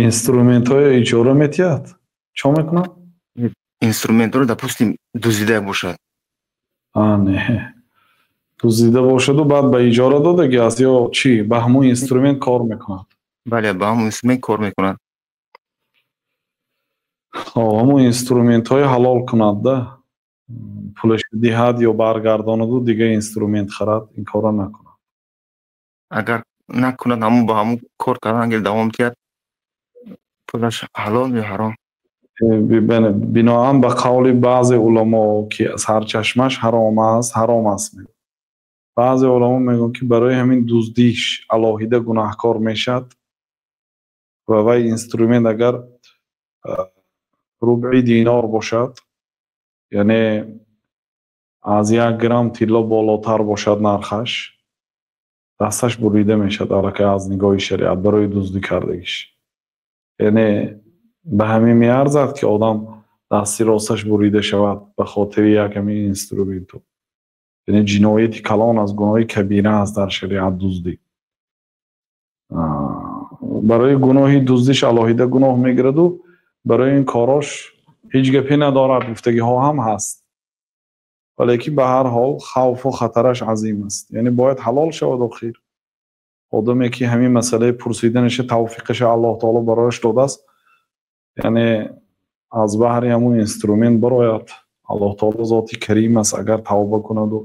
Инструментҳои иҷора метиҳад, чо мекунад? Инструментҳоро, допустим, дуздида бошад. Не, дуздида бошаду баъд ба иҷора додагӣ аст ё чӣ? Ба ҳамун инструмент кор мекунад? Бале, ба ҳамун инструмент кор мекунад. Ҳамун инструментҳои ҳалол кунад да, пулаш диҳад ё баргардонаду дигар инструмент харад, ин корро накунад. Агар накунад, ҳамун ба ҳамун кор кардан давом диҳад, пулаш ҳалол ё ҳаром? Биноан ба қавли баъзе уламо, ки сарчашмаш ҳаром аст, ҳаром аст. Баъзе уламо мегӯянд, ки барои ҳамин дуздиш алоҳида гунаҳкор мешавад ва вай инструмент агар рубъи динор бошад, яъне аз 1 грамм тилло болотар бошад нархаш, дасташ бурида мешавад аллакай аз нигоҳи шариат барои дуздӣ кардагиш. Яъне ба ҳамин меарзад, ки одам дасти росташ бурида шавад ба хотири як ҳамин инструменту? Яъне ҷинояти калон аст, гуноҳи кабира аст дар шариат дуздӣ. Барои гуноҳи дуздиш алоҳида гуноҳ мегираду барои ин корош ҳеҷ гапе надорад гуфтагиҳо ҳам ҳаст, валекин ба ҳар ҳол хавфу хатараш азим аст. Яъне бояд ҳалол шавад. Охир одаме, ки ҳамин масъалаи пурсиданаша тавфиқаша Аллоҳ таоло барояш додааст, яъне аз баҳри ҳамун инструмент барояд. Аллоҳ таоло зоти карим аст. Агар тавба кунаду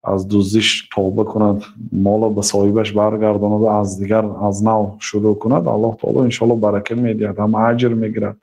аз дуздиш тавба кунад, моло ба соҳибаш баргардонаду аз дигар аз нав шурӯъ кунад, Аллоҳ таоло иншоалло барака медиҳад, ҳам аҷр мегирад.